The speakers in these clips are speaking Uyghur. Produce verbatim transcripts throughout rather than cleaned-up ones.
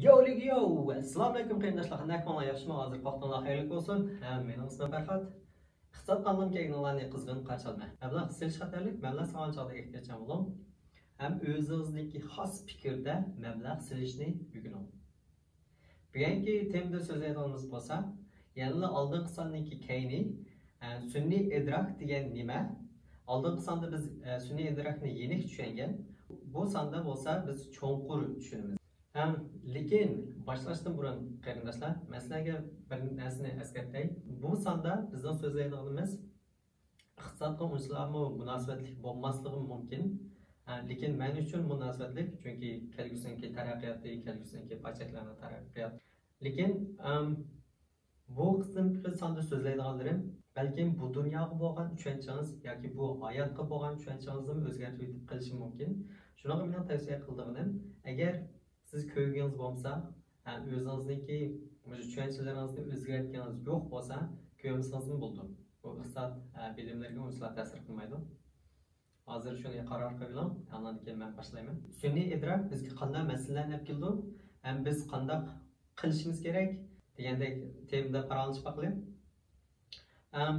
يو لىگيو! ئەسسالامۇئەلەيكۇم قېرىنداشلار، قانداق ئەھۋالىڭلار، ياخشىمۇ؟ ھازىر ۋاقتىڭلار خەيرلىك بولسۇن. ھە، مېنىڭ ئىسمىم پەرھات. ئىقتىساد قانىلىمغا كەلگىنىڭلارنى قىزغىن قارشى ئالىمەن. مەبلەغ سېلىش خەتەرلىك، مەبلەغ سالغان چاغدا ئېھتىياتچان بولۇڭ. ھەم ئۆزىڭىزنىڭكى خاس پىكىردە مەبلەغ سېلىشنى ئۆگىنىڭ. بۈگۈنكى تېمىدا سۆزلەيدىغىنىمىز بولسا، يەنىلا ئالدىنقى ساننىڭكى كەينى، ئە، سۈنئىي ئىدراك دېگەن نېمە؟ ئالدىنقى ساندا بىز، ئە، سۈنئىي ئىدراكنى يېنىك چۈشەنگەن. بۇ ساندا بولسا بىز چوڭقۇر چۈشىنىمىز. ھەم، لېكىن باشلاشتىن بۇرۇن، قېرىنداشلار، مەن سىلەرگە بىر نەرسىنى ئەسكەرتەي. بۇ ساندا بىزنىڭ سۆزلەيدىغىنىمىز ئىقتىسادقا ئۇنچىلامۇ مۇناسىۋەتلىك بولماسلىقى مۇمكىن. ئە، لېكىن مەن ئۈچۈن مۇناسىۋەتلىك، چۈنكى كەلگۈسىنىڭكى تەرەققىياتى، كەلگۈسىنىڭكى پاچاكلارنىڭ تەرەققىياتى. لېكىن، ئەم، بۇ قىسىمقى ساندا سۆزلەيدىغانلىرىم، بەلكىم بۇ دۇنياغا بولغان چۈشەنچىڭىز ياكى بۇ ھاياتقا بولغان چۈشەنچىڭىزنىمۇ ئۆزگەرتىۋېتىپ قېلىشى مۇمكىن. شۇنىڭغا مېنىڭ تەۋسىيە قىلىدىغىنىم، ئەگەر سىز كۆرگىڭىز بولمىسا، ھە، ئۆزىڭىزنىڭكى مۇشۇ چۈشەنچىلىرىڭىزنى ئۆزگەرتكىڭىز يوق بولسا، كۆرمىسىڭىزمۇ بولىدۇ. بۇ ئىقتىساد، ھە، بىلىملىرىگە ئۇنچىلا تەسىر قىلمايدۇ. ھازىر شۇنى قارار قىلىۋېلىڭ، ئاندىن كېيىن مەن باشلايمەن. سۈنئىي ئىدراك بىزگە قانداق مەسىلىلەرنى ئەپ كېلىدۇ ھەم بىز قانداق قىلىشىمىز كېرەك دېگەندەك تېمىدا پاراڭلىشىپ باقىلى. ئەم،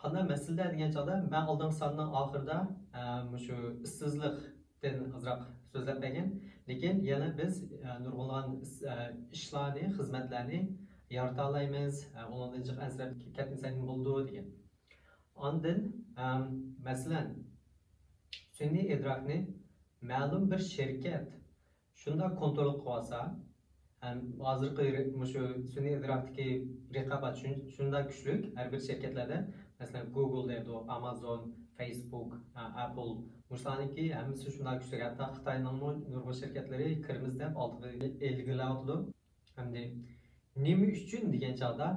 قانداق مەسىلىدە دېگەن چاغدا، مەن ئالدىنقى ساننىڭ ئاخىرىدا، ئە، مۇشۇ ئىشسىزلىقتىن ئازراق سۆزلەپ بەرگەن. لېكىن يەنە بىز، ئە، نۇرغۇنلىغان ئىس-، ئە، ئىشلارنى، خىزمەتلەرنى يارىتالايمىز، ئە، ئۇنىڭدىن جىق ئەنسىرەپ كەتمىسەكمۇ بولىدۇ دېگەن. ئاندىن، ئەم، مەسىلەن، سۈنئىي ئىدراكنى مەلۇم بىر شىركەت شۇنداق كونترول قىلىۋالسا، ھەم ھازىرقى رى-، مۇشۇ سۈنئىي ئىدراكتىكى رىقابەت شۇن-، شۇنداق كۈچلۈك، ھەر بىر شىركەتلەردە، مەسىلەن، گوگل دەيدۇ، ئامازون، فېيسبۇك، ئە، ئەپل، مۇشۇلارنىڭكى ھەممىسى شۇنداق كۈچلۈك. ھەتتا خىتاينىڭمۇ نۇرغۇن شىركەتلىرى كىرىمىز دەپ ئالدىغا ئىلگىرىلەۋاتىدۇ. ئەمدى نېمە ئۈچۈن دېگەن چاغدا،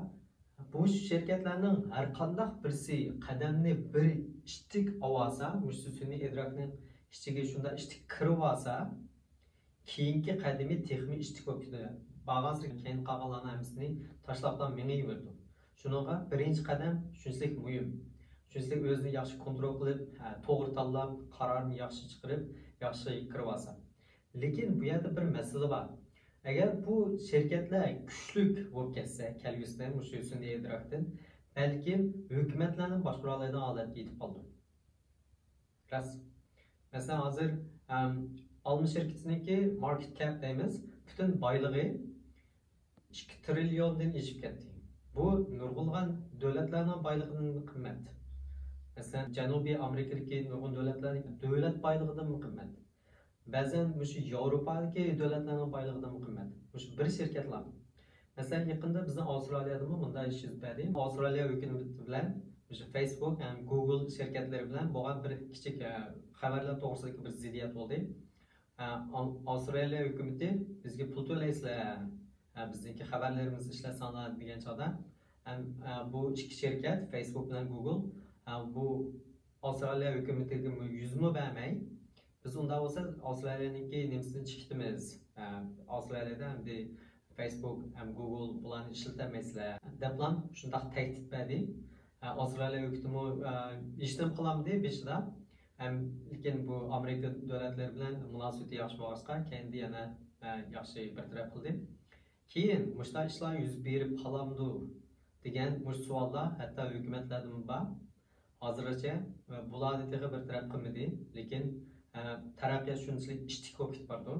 بۇ شىركەتلەرنىڭ ھەر قانداق بىرسى قەدەمنى بىر ئىتتىك ئاۋالسا، مۇشۇ سۈنئىي ئىدراكنىڭ ئىچىگە شۇنداق ئىتتىك كىرىۋالسا، كېيىنكى قەدىمى تېخىمۇ ئىتتىك بولۇپ كېتىدۇ. بارغانسېرى كېيىن قالغانلارنىڭ ھەممىسىنى تاشلاپلا مېڭىۋېرىدۇ. شۇنىڭغا بىرىنچى قەدەم شۇنچىلىك مۇھىم. شۇنچىلىك ئۆزىنى ياخشى كونترول قىلىپ، ھە، توغرا تاللاپ، قارارنى ياخشى چىقىرىپ، ياخشى كىرىۋالسا. لېكىن بۇ يەردە بىر مەسىلە بار. ئەگەر بۇ شىركەتلەر كۈچلۈك بولۇپ كەتسە، كەلگۈسىدە مۇشۇ سۈنئىي ئىدراكتىن، بەلكىم ھۆكۈمەتلەرنى باشقۇرالايدىغان ھالەتكە يېتىپ قالىدۇ. راست. مەسىلەن، ھازىر، ئەم، ئالما شىركىتىنىڭكى ماركېت كەپ دەيمىز، پۈتۈن بايلىقى ئىككى تىرىليوندىن ئېشىپ كەتتى. بۇ نۇرغۇنلىغان دۆلەتلەرنىڭ بايلىقىدىن قىممەت. مەسىلەن، جەنۇبىي ئامېرىكىدىكى نۇرغۇن دۆلەتلەرنىڭ دۆلەت بايلىقىدىنمۇ قىممەت. بەزەن مۇشۇ ياۋروپادىكى دۆلەتلەرنىڭ بايلىقىدىنمۇ قىممەت. مۇشۇ بىر شىركەتلا. مەسىلەن، يېقىندا بىزنىڭ ئاۋسترالىيەدىمۇ مۇنداق ئىش يۈز بەردى. ئاۋسترالىيە ھۆكۈمىتى بىلەن مۇشۇ فېيسبۇك ھەم گوگل شىركەتلىرى بىلەن بولغان بىر كىچىك، ئە، خەۋەرلەر توغرىسىدىكى بىر زىددىيەت بولدى. ئە، ئاۋ-، ئاۋسترالىيە ھۆكۈمىتى بىزگە پۇل تۆلەيسىلەر، ئە، بىزنىڭكى خەۋەرلىرىمىزنى ئىشلەتسەڭلار دېگەن چاغدا، ھەم، ئە، بۇ ئىككى شىركەت، فېيسبۇك بىلەن گوگل، ئە، بۇ ئاۋسترالىيە ھۆكۈمىتىگە يۈزمۇ بەرمەي، بىز ئۇنداق بولسا ئاۋسترالىيەنىڭكى نېمىسىنى چىقىتىمىز، ئە، ئاۋسترالىيەدە ئەمدى فېيسبۇك ھەم گوگل بۇلارنى ئىشلىتەلمەيسىلەر، دەپلا شۇنداق تەھدىت بەردى. ئە، ئاۋسترالىيە ھۆكۈمىتىمۇ، ئە، ھېچنېمە قىلالمىدى بېشىدا. ھەم، لېكىن بۇ ئامېرىكا دۆلەتلىرى بىلەن مۇناسىۋىتى ياخشى بولغاچقا، كەينىدە يەنە، ئە، ياخشى بىر تەرەپ قىلدى. كېيىن مۇشۇنداق ئىشلار يۈز بېرىپ قالامدۇ دېگەن مۇشۇ سوئاللار ھەتتا ھۆكۈمەتلەردىمۇ بار. ھازىرغىچە، ئە، بۇلارنى تېخى بىر تەرەپ قىلمىدى. لېكىن، ئە، تەرەققىيات شۇنچىلىك ئىتتىك بولۇپ كېتىپ بارىدۇ.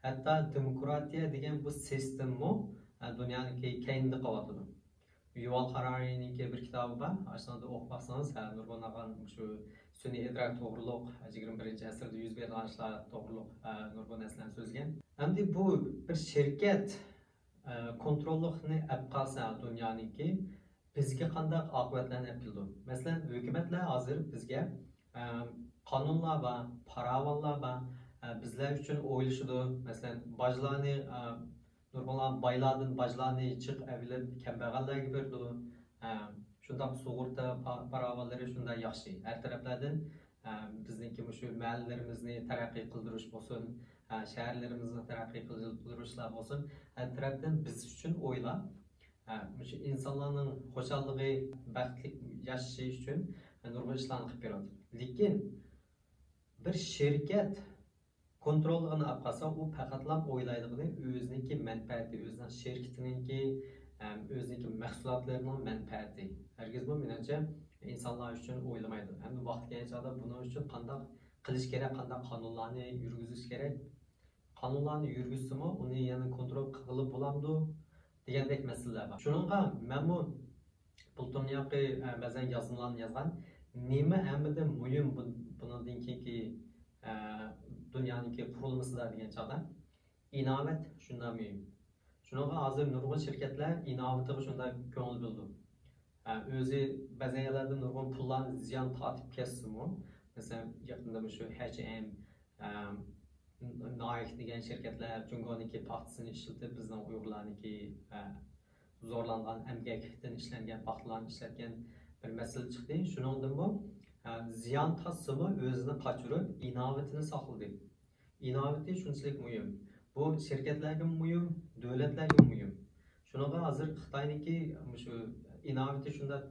ھەتتا دېموكراتىيە دېگەن بۇ سىستېمىمۇ، ئە، دۇنيانىڭكى كەينىدە قالىۋاتىدۇ. يۇۋال خارارىنىڭكى بىر كىتابى بار. ئاشۇنىڭدا ئوقۇپ باقسىڭىز، ھە، نۇرغۇن ئالغان مۇشۇ سۈنئىي ئىدراك توغرۇلۇق، يىگىرمە بىرىنچى ئەسىردە يۈز بېرىدىغان ئىشلار توغرۇلۇق، ھە، نۇرغۇن نەرسىلەرنى سۆزلىگەن. ئەمدى بۇ بىر شىركەت، ئە، كونتروللۇقنى ئەپ قالسا دۇنيانىڭكى، بىزگە قانداق ئاقىۋەتلەرنى ئەپ كېلىدۇ؟ مەسىلەن، ھۆكۈمەتلەر ھازىر بىزگە، ئە، قانۇنلار بار، پاراۋانلار بار، ئە، بىزلەر ئۈچۈن ئويلىشىدۇ. مەسىلەن، باجلارنى، ئە، نۇرغۇنلىغان بايلاردىن باجلارنى جىق ئەۋېلىپ، كەمبەغەللەرگە بېرىدۇ. ئە، شۇنداق سۇغۇرتا پا-، پاراۋانلىرى شۇنداق ياخشى. ھەر تەرەپلەردىن، ئە، بىزنىڭكى مۇشۇ مەھەللىلىرىمىزنى تەرەققىي قىلدۇرۇش بولسۇن، ئە، شەھەرلىرىمىزنى تەرەققىي قىلدۇرۇشلار بولسۇن، ھەر تەرەپتىن بىز ئۈچۈن ئويلاپ، ئە، مۇشۇ ئىنسانلارنىڭ خۇشاللىقى، بەختلىك ياشىشى ئۈچۈن نۇرغۇن ئىشلارنى قىلىپ بېرىۋاتىدۇ. لېكىن بىر شىركەت كونتروللۇقىنى ئاپ قالسا، ئۇ پەقەتلا ئويلايدىغىنى ئۆزىنىڭكى مەنپەئەتى، ئۆزىنىڭ شىركىتىنىڭكى، ئەم، ئۆزىنىڭكى مەھسۇلاتلىرىنىڭ مەنپەئەتى. ھەرگىزمۇ، مېنىڭچە، ئىنسانلار ئۈچۈن ئويلىمايدۇ. ئەمدى ۋاقتى كەلگەن چاغدا بۇنىڭ ئۈچۈن قانداق قىلىش كېرەك، قانداق قانۇنلارنى يۈرگۈزۈش كېرەك، قانۇنلارنى يۈرگۈزسىمۇ، ئۇنى يەنە كونترول قىلىپ بولامدۇ دېگەندەك مەسىلىلەر بار. شۇنىڭغا مەنمۇ بۇلتۇرنىياقى، ئە، بەزەن يازمىلارنى يازغان. نېمە ھەممىدىن مۇھىم بۇ-، بۇنىڭدىن كېيىنكى، ئە، دۇنيانىڭكى قۇرۇلمىسىدا دېگەن چاغدا ئىناۋەت شۇنداق مۇھىم. شۇنىڭغا ھازىر نۇرغۇن شىركەتلەر ئىناۋىتىغا شۇنداق كۆڭۈل بۆلىدۇ. ئە، ئۆزى بەزەن يەرلەردە نۇرغۇن پۇللارنى زىيان تارتىپ كەتسىمۇ، مەسىلەن، يېقىندا مۇشۇ ھەچ ئەم، ئە، نايك دېگەن شىركەتلەر جۇڭگونىڭكى پاختىسىنى ئىشلىتىپ، بىزنىڭ ئۇيغۇرلارنىڭكى، ئە، زورلانغان ئەمگەكتىن ئىشلەنگەن پاختىلارنى ئىشلەتكەن بىر مەسىلە چىقتى. شۇنىڭدىنمۇ، ئە، زىيان تارتسىمۇ ئۆزىنى قاچۇرۇپ، ئىناۋىتىنى ساقلىدى. ئىناۋىتى شۇنچىلىك مۇھىم. بۇ شىركەتلەرگىمۇ مۇھىم، دۆلەتلەرگىمۇ مۇھىم. شۇنىڭغا ھازىر خىتاينىڭكى مۇشۇ ئىناۋىتى شۇنداق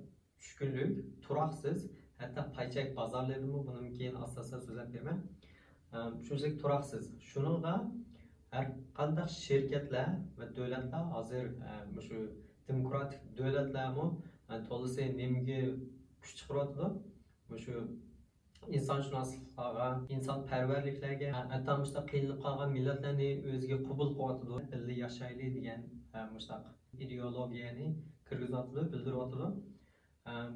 چۈشكۈنلۈك، تۇراقسىز، ھەتتا پاي چەك بازارلىرىدىمۇ بۇنىڭدىن كېيىن ئاستا-ئاستا سۆزلەپ بېرىمەن. ئەم، شۇنچىلىك تۇراقسىز. شۇنىڭغا ھەر قانداق شىركەتلەر ۋە دۆلەتلەر ھازىر، ئە، مۇشۇ دېموكراتىك دۆلەتلەرمۇ، ئە، تولىسى نېمىگە كۈچ چىقىرىۋاتىدۇ؟ مۇشۇ ئىنسانشۇناسلىقلارغا، ئىنسانپەرۋەرلىكلەرگە، ھەتتا مۇشۇنداق قىينىلىپ قالغان مىللەتلەرنى ئۆزىگە قوبۇل قىلىۋاتىدۇ، بىللە ياشايلى دېگەن، ئە، مۇشۇنداق ئىدېئولوگىيەنى كىرگۈزۈۋاتىدۇ، بىلدۈرۈۋاتىدۇ. ئەم،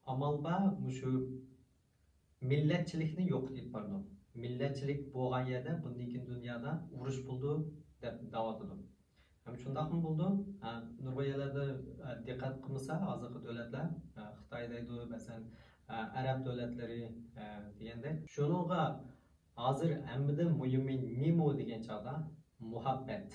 ئامال بار، مۇشۇ مىللەتچىلىكنى يوقىتىپ بارىدۇ. مىللەتچىلىك بولغان يەردە بۇندىن كېيىن دۇنيادا ئۇرۇش بولىدۇ دەپ دەۋاتىدۇ. ھەم شۇنداقمۇ بولىدۇ؟ ھە، نۇرغۇن يەرلەردە، ھە، دىققەت قىلمىسا، ھازىرقى دۆلەتلەر، ھە، خىتاي دەيدۇ، مەسىلەن، ھە، ئەرەب دۆلەتلىرى، ھە، دېگەندەك. شۇنىڭغا ھازىر ھەممىدىن مۇھىمى نېمە دېگەن چاغدا، مۇھەببەت.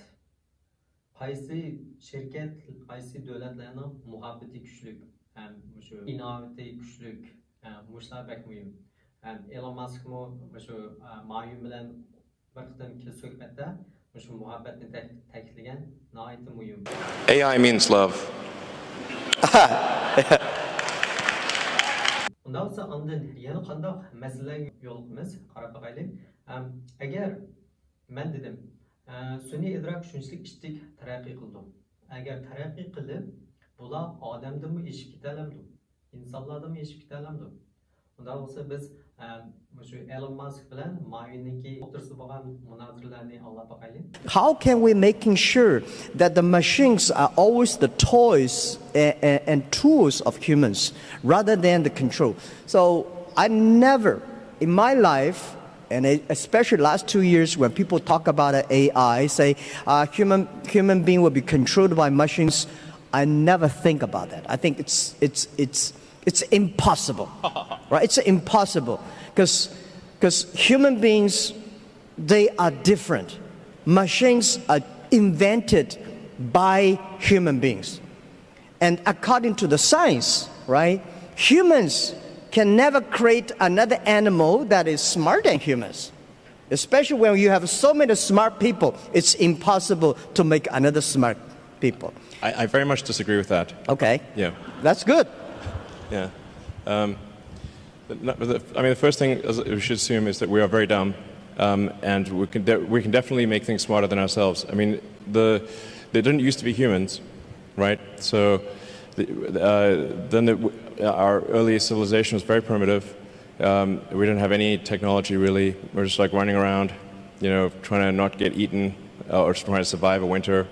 قايسى شىركەت، قايسى دۆلەتلەرنىڭ مۇھەببىتى كۈچلۈك، ھەم مۇشۇ ئىناۋىتى كۈچلۈك، ھە، مۇشۇلار بەك مۇھىم. ھەم ئېلون ماسكمۇ مۇشۇ، ھە، مايون بىلەن بىر قېتىم كېلىپ سۆھبەتتە مۇشۇ مۇھەببەتنى تەك-، تەكىتلىگەن ناھايىتى مۇھىم. A I means love. ئۇنداق بولسا ئاندىن يەنە قانداق مەسىلىلەرگە يولۇقىمىز؟ قاراپ باقايلى. ھەم ئەگەر مەن دېدىم، ئە، سۈنئىي ئىدراك شۇنچىلىك ئىتتىك تەرەققىي قىلىدۇ. ئەگەر تەرەققىي قىلىپ، بۇلار ئادەمدىنمۇ ئېشىپ كېتەلەمدۇ؟ ئىنسانلاردىنمۇ ئېشىپ كېتەلەمدۇ؟ ئۇنداق بولسا بىز، ئە، مۇشۇ ئېلون ماسك بىلەن مايوننىڭكى ئوتتۇرىسىدا بولغان مۇنازىرىلەرنى ئاڭلاپ باقايلى. How can we making sure that the machines are always the toys and, and, and tools of humans rather than the control? So I never in my life, and it- especially last two years when people talk about A I, say uh, human human being will be controlled by machines, I never think about that. I think it's it's it's it's impossible, right? It's impossible because because human beings, they are different. Machines are invented by human beings. And according to the science, right, humans can never create another animal that is smarter than humans. Especially when you have so many smart people, it's impossible to make another smart people. I, I very much disagree with that. Okay. Yeah. That's good. Yeah. Um, the, no, the, I mean, the first thing is we should assume is that we are very dumb, um, and we can, de- we can definitely make things smarter than ourselves. I mean, the, they didn't used to be humans, right? So, the, uh, then the, our early civilization was very primitive. Um, we didn't have any technology really. We're just like running around, you know, trying to not get eaten uh, or trying to survive a winter.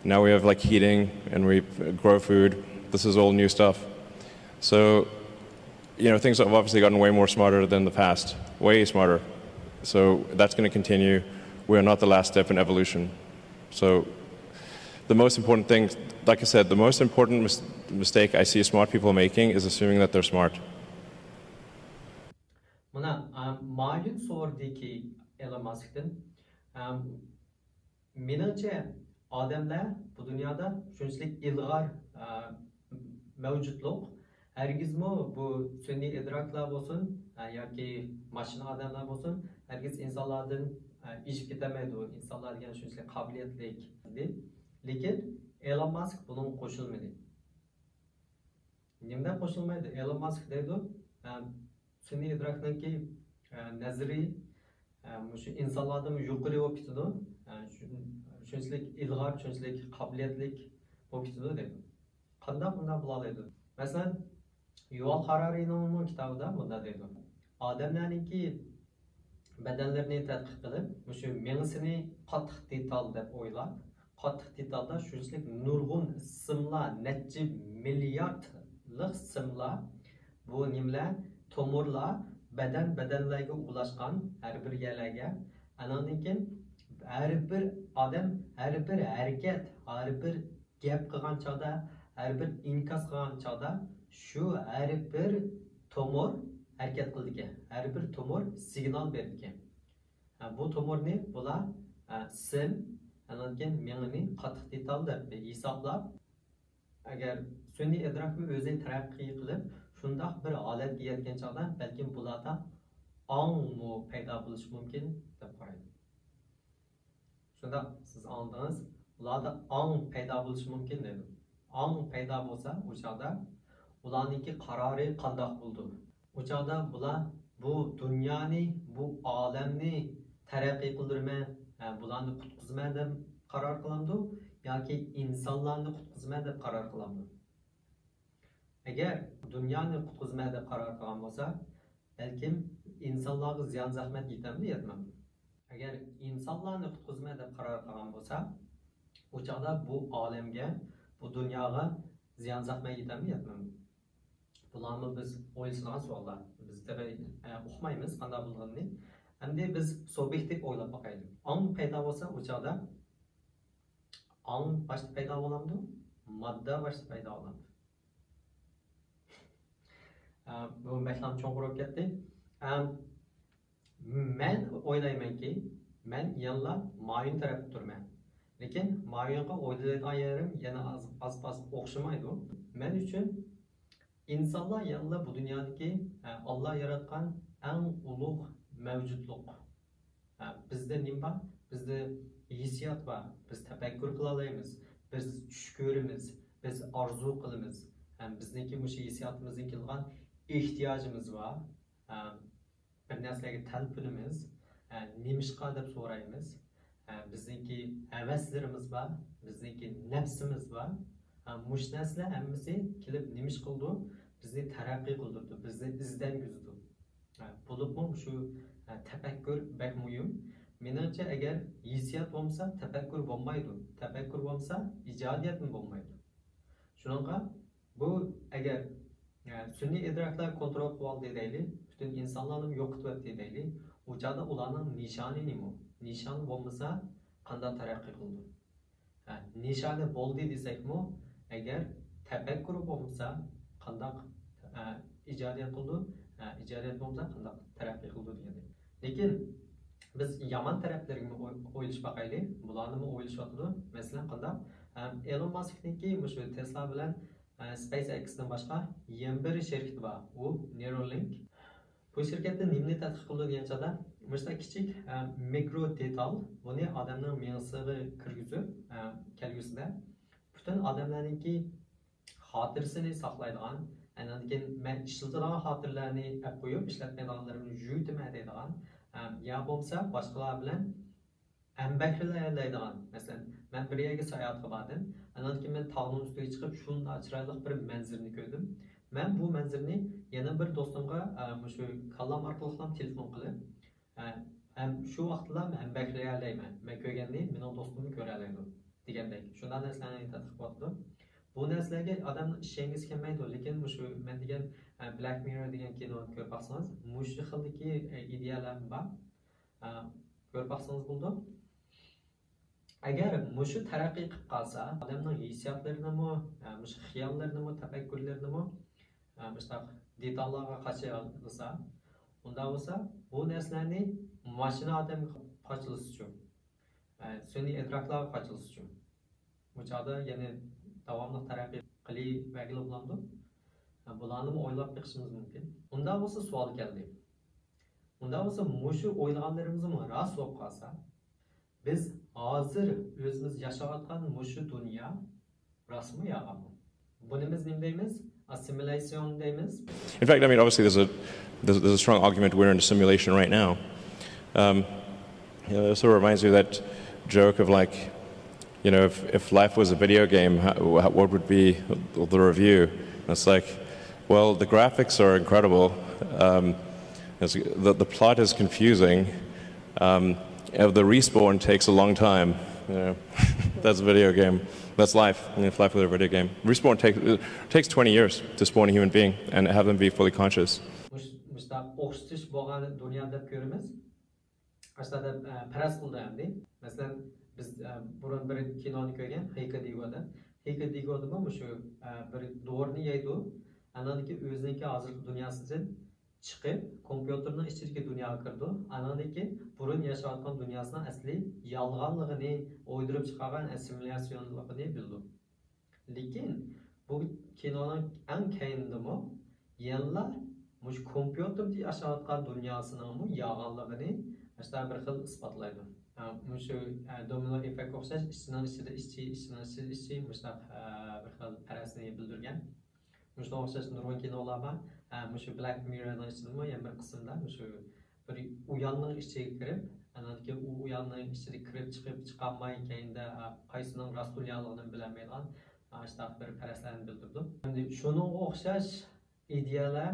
Now we have like heating and we grow food. This is all new stuff. So, you know, things have obviously gotten way more smarter than the past, way smarter. So that's going to continue. We are not the last step in evolution. So the most important thing, like I said, the most important mis- mistake I see smart people making is assuming that they're smart. مانا، ئە، مايون سورىدىكى ئېلون ماسكتىن، ئە، مېنىڭچە، ئادەملەر بۇ دۇنيادا شۇنچىلىك ئىلغار، ئە، مەۋجۇتلۇق، ھەرگىزمۇ بۇ سۈنئىي ئىدراكلار بولسۇن، ئە، ياكى ماشىنا ئادەملەر بولسۇن، ھەرگىز ئىنسانلاردىن، ئە، ئېشىپ كېتەلمەيدۇ. ئىنسانلار دېگەن شۇنچىلىك قابىلىيەتلىك. لېكىن ئېلون ماسك بۇنىڭغا قوشۇلمىدى. نېمىدەپ قوشۇلمايدۇ؟ ئېلون ماسك دەيدۇ، ئە، سۈنئىي ئىدراكنىڭكى، ئە، نەزىرى، ئە، مۇشۇ ئىنسانلاردىن يۇقىرى بولۇپ كېتىدۇ. ئە، شۇ-، شۇنچىلىك ئىلغار، شۇنچىلىك قابىلىيەتلىك بولۇپ كېتىدۇ دەيدۇ. قانداق بۇنداق بولالايدۇ؟ مەسىلەن، يۇۋال خارارىنىڭمۇ كىتابىدا مۇنداق دەيدۇ. ئادەملەرنىڭكى بەدەنلىرىنى تەتقىق قىلىپ، مۇشۇ مېڭىسىنى قاتتىق دېتال دەپ ئويلاپ، قاتتىق دېتالدا شۇنچىلىك نۇرغۇن سىملار، نەچچە مىلياردلىق سىملار، بۇ نېمىلەر، تومۇرلار بەدەن، بەدەنلەرگە ئۇلاشقان ھەر بىر يەرلەرگە. ئاناندىن كېيىن ھەر بىر ئادەم، ھەر بىر ھەرىكەت، ھەر بىر گەپ قىلغان چاغدا، ھەر بىر ئىنكاس قىلغان چاغدا شۇ ھەر بىر تومۇر ھەرىكەت قىلىدىكەن، ھەر بىر تومۇر سىگنال بېرىدىكەن. ھە، بۇ تومۇرنى بۇلار، ھە، سىم، ئاندىن كېيىن مېڭىنى قاتتىق دېتال دەپ ھېسابلاپ، ئەگەر سۈنئىي ئىدراكمۇ ئۆزى تەرەققىي قىلىپ، شۇنداق بىر ھالەتكە يەتكەن چاغدا، بەلكىم بۇلاردا ئاڭمۇ پەيدا بولۇشى مۇمكىن دەپ قارايدۇ. شۇنداق، سىز ئاڭلىدىڭىز. ئۇلاردا ئاڭ پەيدا بولۇشى مۇمكىن دېدىم. ئاڭ پەيدا بولسا، ئۇ چاغدا ئۇلارنىڭكى قارارى قانداق بولىدۇ؟ ئۇ چاغدا بۇلار بۇ دۇنيانى، بۇ ئالەمنى تەرەققىي قىلدۇرىمەن، ھە، بۇلارنى قۇتقۇزىمەن دەپ قارار قىلامدۇ ياكى ئىنسانلارنى قۇتقۇزىمەن دەپ قارار قىلامدۇ؟ ئەگەر دۇنيانى قۇتقۇزىمەن دەپ قارار قىلغان بولسا، بەلكىم ئىنسانلارغا زىيان زەخمەت يېتەمدۇ، يەتمەمدۇ؟ ئەگەر ئىنسانلارنى قۇتقۇزىمەن دەپ قارار قىلغان بولسا، ئۇ چاغدا بۇ ئالەمگە، بۇ دۇنياغا زىيان زەخمەت يېتەمدۇ، يەتمەمدۇ؟ بۇلارمۇ بىز ئويلىشىدىغان سوئاللار. بىز تېخى، ئە، ئۇقمايمىز قانداق بولغىنىنى. ئەمدى بىز سۇبيېكتىپ ئويلاپ باقايلى. ئاڭ پەيدا بولسا، ئۇ چاغدا ئاڭ باشتا پەيدا بولامدۇ؟ ماددا باشتا پەيدا بولامدۇ؟ ئە، بۇ بەكلا چوڭقۇر بولۇپ كەتتى. ئە، مەن ئويلايمەنكى، مەن يەنىلا مايون تەرەپتە تۇرىمەن. لېكىن مايونغا ئويلايدىغان يېرىم يەنە ئاز، ئاز-پاز ئوخشىمايدۇ. مەن ئۈچۈن ئىنسانلار يەنىلا بۇ دۇنيادىكى، ئە، ئاللا ياراتقان ئەڭ ئۇلۇغ مەۋجۇتلۇق. ھە، بىزدە نېمە بار؟ بىزدە ھېسسىيات بار. بىز تەپەككۇر قىلالايمىز، بىز چۈش كۆرىمىز، بىز ئارزۇ قىلىمىز. ھەم بىزنىڭكى مۇشۇ ھېسسىياتىمىزدىن كېلىدىغان ئېھتىياجىمىز بار. ھە، بىر نەرسىلەرگە تەلپۈنىمىز. ھە، نېمىشقا دەپ سورايمىز. ھە، بىزنىڭكى ھەۋەسلىرىمىز بار، بىزنىڭكى نەپسىمىز بار. ھە، مۇشۇ نەرسىلەر ھەممىسى كېلىپ نېمە ئىش قىلىدۇ؟ بىزنى تەرەققىي قىلدۇرىدۇ، بىزنى ئىزدەنگۈزىدۇ. ھە، بولۇپمۇ مۇشۇ، ھە، تەپەككۇر بەك مۇھىم. مېنىڭچە، ئەگەر ھېسسىيات بولمىسا، تەپەككۇر بولمايدۇ. تەپەككۇر بولمىسا، ئىجادىيەتمۇ بولمايدۇ. شۇنىڭغا بۇ ئەگەر، ھە، سۈنئىي ئىدراكلار كونترول قىلىۋالدى دەيلى، پۈتۈن ئىنسانلارنى يوقىتىۋەتتى دەيلى، ئۇ چاغدا ئۇلارنىڭ نىشانى نېمە؟ نىشان بولمىسا، قانداق تەرەققىي قىلىدۇ؟ ھە، نىشانى بولدى دېسەكمۇ، ئەگەر تەپەككۇر بولمىسا، قانداق، ھە، ئىجادىيەت قىلىدۇ؟ ھە، ئىجادىيەت بولمىسا، قانداق تەرەققىي قىلىدۇ دېگەندەك. لېكىن بىز يامان تەرەپلىرىگىمۇ ئوي-، ئويلىشىپ باقايلى. بۇلارنىمۇ ئويلىشىۋاتىدۇ. مەسىلەن، قانداق؟ ھە، ئېلون ماسكنىڭكى مۇشۇ تېسلا بىلەن، ھە، سپەيس ئېكسنىڭ باشقا يەنە بىر شىركىتى بار. ئۇ نېرالىنك. بۇ شىركەتتە نېمىنى تەتقىق قىلىدۇ دېگەن چاغدا، مۇشۇنداق كىچىك، ئە، مىكرو دېتال، بۇنى ئادەمنىڭ مېڭىسىگە كىرگۈزۈپ، ئە، كەلگۈسىدە پۈتۈن ئادەملەرنىڭكى خاتىرىسىنى ساقلايدىغان، ئاندىن كېيىن مەن ئىشلىتىدىغان خاتىرىلەرنى ئەپ قويۇپ، ئىشلەتمەيدىغانلىرىمنى يۇيۇۋېتىمەن دەيدىغان، ئە، يا بولمىسا باشقىلار بىلەن ھەمبەھىرلىيەلەيدىغان، مەسىلەن، مەن بىر يەرگە ساياھەتكە باردىم. ئاندىن كېيىن مەن تاغنىڭ ئۈستىگە چىقىپ، شۇنداق چىرايلىق بىر مەنزىرىنى كۆردۈم. مەن بۇ مەنزىرىنى يەنە بىر دوستۇمغا، ئە، مۇشۇ كاللام ئارقىلىقلا تېلېفون قىلىپ، ئە، ھەم شۇ ۋاقىتلا ھەمبەھىرلىيەلەيمەن. مەن كۆرگەننى مېنىڭ دوستۇممۇ كۆرەلەيدۇ دېگەندەك. شۇنداق نەرسىلەرنى تەتقىق قىلىۋاتىدۇ. بۇ نەرسىلەرگە ئادەمنىڭ ئىشەنگۈسى كەلمەيدۇ. لېكىن مۇشۇ مەن دېگەن، ئە، بلاك مىررور دېگەن كىنونى كۆرۈپ باقسىڭىز، مۇشۇ خىلدىكى، ئە، ئىدىيەلەرمۇ بار. ئە، كۆرۈپ باقسىڭىز بولىدۇ. ئەگەر مۇشۇ تەرەققىي قىلىپ قالسا، ئادەمنىڭ ھېسسىياتلىرىنىمۇ، ئە، مۇشۇ خىياللىرىنىمۇ، تەپەككۇرلىرىنىمۇ، ئە، مۇشۇنداق دېتاللارغا قاچىلىسا، ئۇنداق بولسا، بۇ نەرسىلەرنى ماشىنا ئادەمگە قاچىلىسىچۇ؟ ئە، سۈنئىي ئىدراكلارغا قاچىلىسىچۇ؟ بۇ چاغدا يەنە داۋاملىق تەرەققىي قىلىۋەرگىلى بولامدۇ؟ ئە، بۇلارنىمۇ ئويلاپ بېقىشىمىز مۇمكىن. ئۇنداق بولسا سوئال كەلدى. ئۇنداق بولسا مۇشۇ ئويلىغانلىرىمىزمۇ راست بولۇپ قالسا، بىز ھازىر ئۆزىمىز ياشاۋاتقان مۇشۇ دۇنيا راستمۇ يالغانمۇ؟ بۇنى بىز نېمە دەيمىز؟ ئاسسىمىلياتسىيون دەيمىز. In fact, I mean, obviously, there's a, there's, there's a strong argument we're in a simulation right now. Um, you know, it sort of reminds me of that joke of, like, you know, if, if life was a video game, how, what would be the review? And it's like, well, the graphics are incredible. Um, it's, the, the plot is confusing. Um, and the respawn takes a long time. You know, that's a video game. That's life. You know, if life was a video game, respawn take, it takes twenty years to spawn a human being and have them be fully conscious. مۇشۇنداق ئوخشىتىش بولغان دۇنيا دەپ كۆرىمىز. ئاشۇنداق دەپ پەرەز قىلىدۇ ئەمدى. مەسىلەن، بىز بۇرۇن بىر كىنونى كۆرگەن، ھېيكا دىگو دەپ. ھېيكا دىگودىمۇ مۇشۇ بىر دورىنى يەيدۇ. ئاندىن كېيىن ئۆزىنىڭكى ھازىرقى دۇنياسىدىن چىقىپ، كومپيۇتېرنىڭ ئىچىدىكى دۇنياغا كىرىدۇ. ئاندىن كېيىن بۇرۇن ياشاۋاتقان دۇنياسىنىڭ ئەسلى يالغانلىقىنى، ئويدۇرۇپ چىقارغان ئاسسىمىلياتسىيونلۇقىنى بىلىدۇ. لېكىن بۇ كىنونىڭ ئەڭ كەينىدىمۇ يەنىلا مۇشۇ كومپيۇتېردا ياشاۋاتقان دۇنياسىنىڭمۇ يالغانلىقىنى مۇشۇنداق بىر خىل ئىسپاتلايدۇ. مۇشۇ دومىنو ئېففېكتكە ئوخشاش ئىشچىنىڭ ئىچىدە ئىشچى، ئىشچىنىڭ ئىچىدە ئىشچى مۇشۇنداق بىر خىل پەرەزنى بىلدۈرگەن. مۇشۇنىڭغا ئوخشاش نۇرغۇن كىنولار بار. ھە، مۇشۇ بلاك مىررورنىڭ ئىچىدىمۇ يەنە بىر قىسىمدا مۇشۇ بىر ئۇياننىڭ ئىچىگە كىرىپ، ئاندىن كېيىن ئۇ ئۇياننىڭ ئىچىدە كىرىپ چىقىپ چىقالماي، كەينىدە، ھە، قايسىنىڭ راست دۇنيالىقىنى بىلەلمەيدىغان، ھە، شۇنداق بىر پەرەزلەرنى بىلدۈرىدۇ. ئەمدى شۇنىڭغا ئوخشاش ئىدىيەلەر،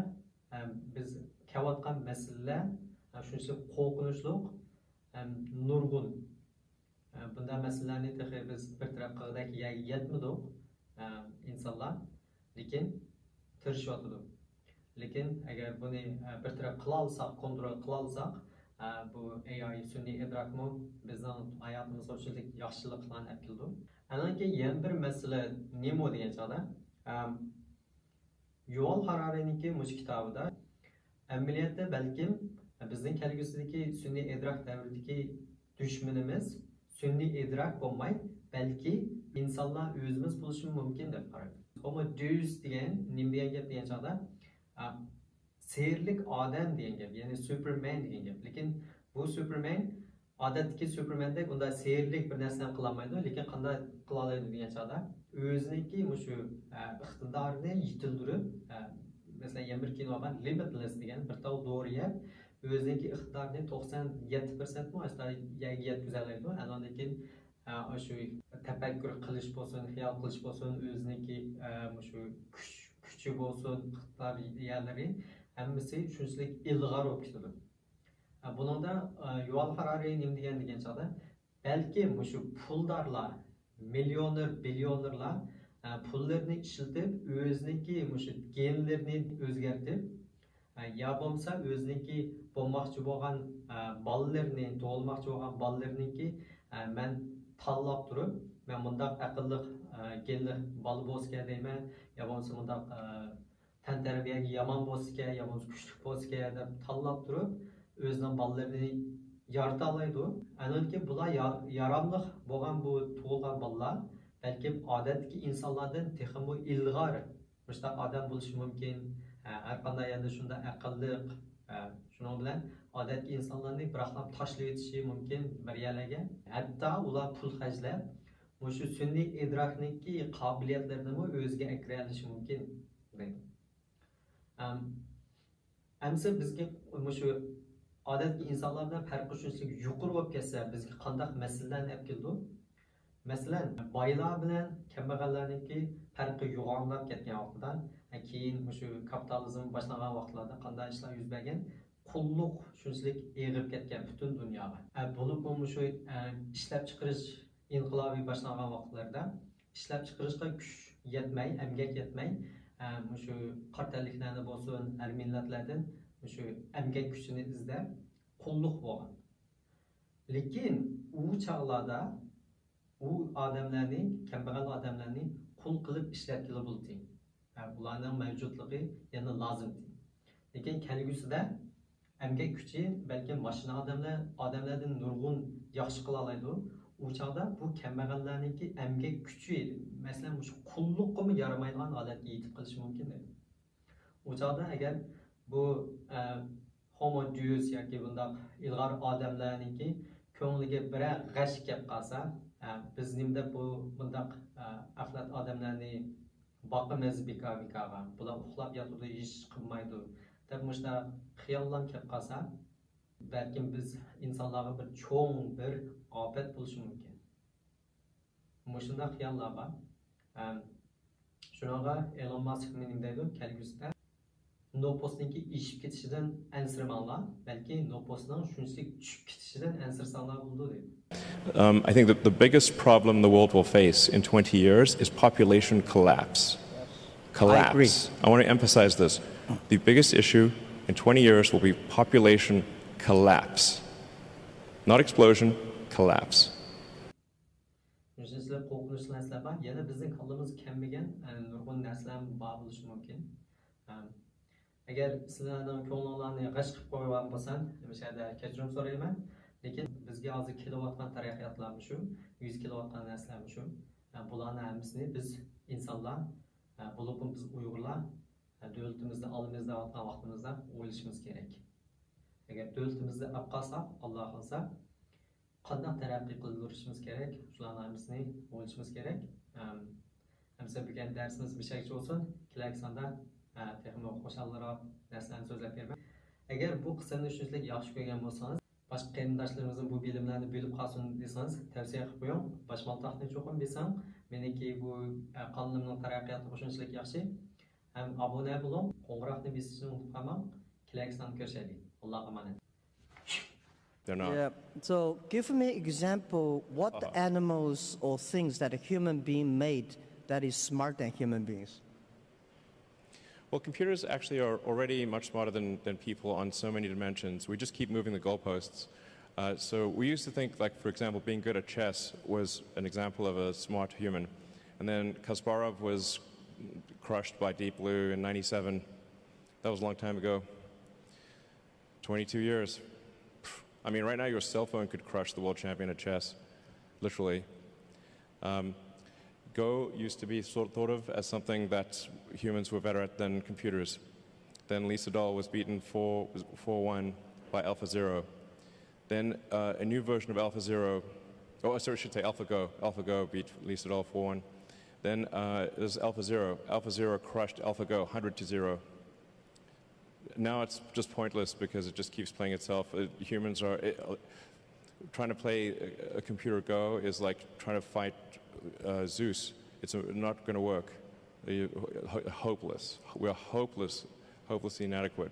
ھە، بىز كېلىۋاتقان مەسىلىلەر، ھە، شۇنچىلىك قورقۇنچلۇق ھەم نۇرغۇن بۇنداق مەسىلىلەرنى تېخى بىز بىر تەرەپ قىلغۇدەك يەرگە يەتمىدۇق، ئىنسانلار، لېكىن تىرىشىۋاتىدۇ. لېكىن ئەگەر بۇنى بىر تەرەپ قىلالىساق، كونترول قىلالىساق، بۇ ئېي ئاي، سۈنئىي ئىدراكمۇ بىزنىڭ ھاياتىمىزغا شۇنچىلىك ياخشىلىقلارنى ئەپ كېلىدۇ. ئاندىن كېيىن يەنە بىر مەسىلە نېمە دېگەن چاغدا، يۇۋال ھارارىنىڭكى مۇشۇ كىتابىدا، ئەمەلىيەتتە بەلكىم بىزنىڭ كەلگۈسىدىكى سۈنئىي ئىدراك دەۋرىدىكى دۈشمىنىمىز سۈنئىي ئىدراك بولماي، بەلكى ئىنسانلار ئۆزىمىز بولۇشىمۇ مۇمكىن دەپ قارايدۇ. ھومو دېئۇس دېگەن نېمە دېگەن گەپ دېگەن چاغدا، ئا، سېھىرلىك ئادەم دېگەن گەپ، يەنى سۇپېرمەن دېگەن گەپ. لېكىن بۇ سۇپېرمەن ئادەتتىكى سۇپېرمەندەك ئۇنداق سېھىرلىك بىر نەرسىنى قىلالمايدۇ، لېكىن قانداق قىلالايدۇ دېگەن چاغدا، ئۆزىنىڭكى مۇشۇ، ئە، ئىقتىدارىنى يېتىلدۈرۈپ، ئە، مەسىلەن، يەنە بىر كىنو بار، لىمىتلېس دېگەن، بىر تال دورا يەپ، ئۆزىنىڭكى ئىقتىدارىنى توقسان يەتتە پىرسەنتمۇ ئاشۇنداق يەرگە يەتكۈزەلەيدۇ. ئاندىن كېيىن، ئە، شۇ تەپەككۇر قىلىش بولسۇن، خىيال قىلىش بولسۇن، ئۆزىنىڭكى، ئە، مۇشۇ كۈچ، كۈچى بولسۇن، ئىقتىدار يەرلىرى ھەممىسى شۇنچىلىك ئىلغار بولۇپ كېتىدۇ. بۇنىڭدا، ئە، يۇۋال ھارارى نېمە دېگەن دېگەن چاغدا، بەلكىم مۇشۇ پۇلدارلار، مىليونېر، بىليونېرلار، ئە، پۇللىرىنى ئىشلىتىپ، ئۆزىنىڭكى مۇشۇ گېنلىرىنى ئۆزگەرتىپ، ئە، يا بولمىسا ئۆزىنىڭكى بولماقچى بولغان، ئە، بالىلىرىنى، تۇغۇلماقچى بولغان بالىلىرىنىڭكى، ئە، مەن تاللاپ تۇرۇپ، مەن مۇنداق ئەقىللىق، ئە، گېنلىق بالا بولسىكەن دەيمەن، يا بولمىسا مۇنداق، ئە، تەنتەربىيەگە يامان بولسىكەن، يا بولمىسا كۈچلۈك بولسىكەن دەپ تاللاپ تۇرۇپ، ئۆزىنىڭ بالىلىرىنى يارىتالايدۇ. ئاندىن كېيىن بۇلار يا-، ياراملىق بولغان بۇ تۇغۇلغان بالىلار بەلكىم ئادەتتىكى ئىنسانلاردىن تېخىمۇ ئىلغار مۇشۇنداق ئادەم بولۇشى مۇمكىن. ھە، ھەر قانداق يەردە شۇنداق ئەقىللىق. ھە، شۇنىڭ بىلەن ئادەتتىكى ئىنسانلارنى بىراقلا تاشلىۋېتىشى مۇمكىن بىر يەرلەرگە. ھەتتا ئۇلار پۇل خەجلەپ، مۇشۇ سۈنئىي ئىدراكنىڭكى قابىلىيەتلىرىنىمۇ ئۆزىگە ئەكىرەلىشى مۇمكىن، دەيدۇ. ئەم، ئەمسە بىزگە مۇشۇ ئادەتتىكى ئىنسانلار بىلەن پەرقى شۇنچىلىك يۇقىرى بولۇپ كەتسە، بىزگە قانداق مەسىلىلەرنى ئەپ كېلىدۇ؟ مەسىلەن، بايلار بىلەن كەمبەغەللەرنىڭكى پەرقى يوغانلاپ كەتكەن ۋاقتىدا، كېيىن مۇشۇ كاپىتالىزم باشلانغان ۋاقىتلاردا قانداق ئىشلار يۈز بەرگەن؟ قۇللۇق شۇنچىلىك ئېغىپ كەتكەن پۈتۈن دۇنياغا. ئە، بولۇپمۇ مۇشۇ، ئە، ئىشلەپچىقىرىش ئىنقىلابى باشلانغان ۋاقىتلاردا ئىشلەپچىقىرىشقا كۈچ يەتمەي، ئەمگەك يەتمەي، ئە، مۇشۇ قارا تەنلىكلەردىن بولسۇن، ھەر مىللەتلەردىن مۇشۇ ئەمگەك كۈچىنى ئىزدەپ قۇللۇق بولغان. لېكىن ئۇ چاغلاردا ئۇ ئادەملەرنى، كەمبەغەل ئادەملەرنى قۇل قىلىپ ئىشلەتكىلى بولدى. ھە، ئۇلارنىڭ مەۋجۇتلۇقى يەنە لازىمدى. لېكىن كەلگۈسىدە ئەمگەك كۈچى بەلكىم ماشىنا ئادەملەر، ئادەملەردىن نۇرغۇن ياخشى قىلالايدۇ. ئۇ چاغدا بۇ كەمبەغەللەرنىڭكى ئەمگەك كۈچى، مەسىلەن، مۇشۇ قۇللۇققىمۇ يارىمايدىغان ھالەتكە يېتىپ قېلىشى مۇمكىن دەيدۇ. ئۇ چاغدا ئەگەر بۇ، ئە، ھومو دېئۇس ياكى بۇنداق ئىلغار ئادەملەرنىڭكى كۆڭلىگە بىرەر غەش كەپ قالسا، ئە، بىز نېمە دەپ بۇ مۇنداق، ئە، ئەخلەت ئادەملەرنى باقىمىز بىكار-بىكارغا، بۇلار ئۇخلاپ ياتىدۇ، ھېچ ئىش قىلمايدۇ دەپ مۇشۇنداق خىياللار كەپ قالسا، بەلكىم بىز ئىنسانلارغا بىر چوڭ بىر ئاپەت بولۇشى مۇمكىن. مۇشۇنداق خىياللار بار. ھەم شۇنىڭغا ئېلون ماسك نېمە دەيدۇ؟ كەلگۈسىدە نوپۇسنىڭكى ئېشىپ كېتىشىدىن ئەنسىرىمەڭلار، بەلكى نوپۇسنىڭ شۇنچىلىك چۈشۈپ كېتىشىدىن ئەنسىرىسەڭلار بولىدۇ دەيدۇ. Um, I think that the biggest problem the world will face in twenty years is population collapse. Collapse. I agree. I want to emphasize this. The biggest issue in twenty years will be population collapse. Not explosion, collapse. شۇنچىلىك قورقۇنچلۇق نەرسىلەر بار. يەنە بىزنىڭ كاللىمىزغا كەلمىگەن، ئە، نۇرغۇن نەرسىلەر بار بولۇشى مۇمكىن. ئەم، ئەگەر سىلەرنىڭ كۆڭلۈڭلارنى غەش قىلىپ قويغان بولسام، مۇشۇ يەردە كەچۈرۈم سورايمەن. لېكىن بىزگە ھازىر كېلىۋاتقان تەرەققىياتلار مۇشۇ، يۈز كېلىۋاتقان نەرسىلەر مۇشۇ. ئە، بۇلارنىڭ ھەممىسىنى بىز ئىنسانلار، ئە، بولۇپمۇ بىز ئۇيغۇرلار، ئە، دۆلىتىمىزنى ئالىمىز دەۋاتقان ۋاقتىمىزدا ئويلىشىمىز كېرەك. ئەگەر دۆلىتىمىزنى ئاپ قالساق، ئاللا خالىسا، قانداق تەرەققىي قىلدۇرۇشىمىز كېرەك؟ شۇلارنىڭ ھەممىسىنى ئويلىشىمىز كېرەك. ئەم، ئەمىسە بۈگۈن دەرسىمىز مۇشەگىچە بولسۇن. كېلەركى ساندا، ئە، تېخىمۇ خۇشالراق نەرسىلەرنى سۆزلەپ بېرىمەن. ئەگەر بۇ قىسىمنى شۇنچىلىك ياخشى كۆرگەن بولسىڭىز، باشقا قېرىنداشلىرىمىزمۇ بۇ بىلىملەرنى بۆلۈپ قالسۇن دېسىڭىز، تەۋسىيە قىلىپ قويۇڭ. باشمالتاقنى چوقۇم بېسىڭ. مېنىڭكى بۇ، ئە، قانىلىمنىڭ تەرەققىياتىغا شۇنچىلىك ياخشى. ھەم ئابۇنە بولۇڭ، قوڭغۇراقنى بېسىشنى ئۇنتۇپ قالماڭ. كېلەركى ساندا كۆرۈشەيلى. ئاللاغا ئامانەت. They're not. Yeah. So give me example what the animals or things that a human being made that is smart than human beings. Well, computers actually are already much smarter than, than people on so many dimensions. We just keep moving the goalposts. Uh, so we used to think, like, for example, being good at chess was an example of a smart human. And then Kasparov was crushed by Deep Blue in ninety-seven. That was a long time ago. twenty-two years. I mean, right now your cell phone could crush the world champion at chess, literally. Um, Go used to be sort thought of as something that humans were better at than computers. Then Lee Sedol was beaten four, four one by AlphaZero. Then uh, a new version of AlphaZero, oh, sorry, I should say AlphaGo. AlphaGo beat Lee Sedol four one. Then uh, there's AlphaZero. AlphaZero crushed AlphaGo one hundred to zero. Now it's just pointless because it just keeps playing itself. Uh, humans are uh, trying to play a, a computer Go is like trying to fight uh, Zeus. It's uh, not going to work. You, ho- hopeless. We're hopeless, hopelessly inadequate.